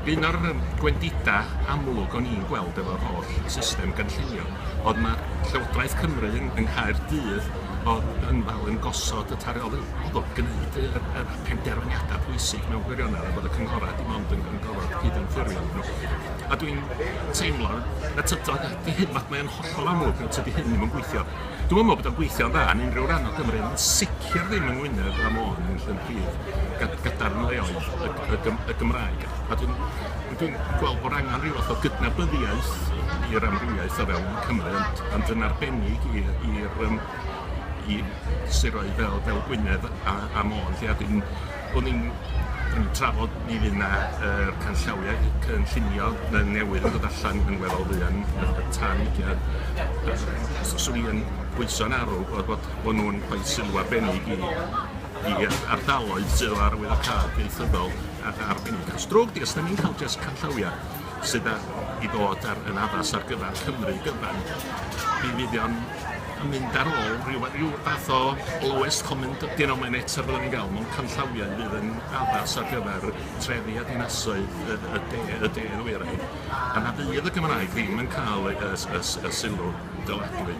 Un o'r gwendidau amlwg o'n i'n gweld efo'r holl system gynllunio oedd ma' Llywodraeth Cymru yng Nghaerdydd oedd yn fel yn gosod y tari- oedd yn oedd o'n gwneud y y penderfyniadau pwysig mewn gwirionedd a bod y cynghorau dim ond yn, yn gorfod cydymffurfio nhw. A dwi'n teimlo na tydo, di hyn, mae'n hollol amlwg na tydi hyn ddim yn gweithio. Dwi'm yn meddwl bod o'n gweithio'n dda yn unrhyw ran o Gymru, yn sicr ddim yng Ngwynedd a Môn yn llyn prif gadarnleoedd y, y, y Gymraeg. A dwi'n dwi gweld bod angen rhyw fath o gydnabyddiaeth i'r amrywiaeth o fewn Cymru, ond, ond yn arbennig i'r um, i siroedd fel, fel Gwynedd a, a Môn, lle a dwi'n o'n i'n yn trafod mi fydd 'na yr canllawiau cynllunio newydd yn dod allan yn weddol fuan y tan ugian. Swn i yn pwyso'n arw bod bod bod nhw'n rhoi sylw arbennig i i ardaloedd sydd o arwyddocâd ieithyddol arbennig. Achos drwg 'di os 'dan ni'n cael jyst canllawiau sydd ar i ddod ar yn addas ar gyfer Cymru gyfan, mi fydd o'n yn mynd ar ôl rhyw, rhyw fath o lowest common denominator fyddwn ni'n gael mewn canllawiau fydd yn addas ar gyfer trefi a dinasoedd y, y de, y de ddwyrain. A na fydd y Gymraeg ddim yn cael y, y, y, y sylw dyladwy.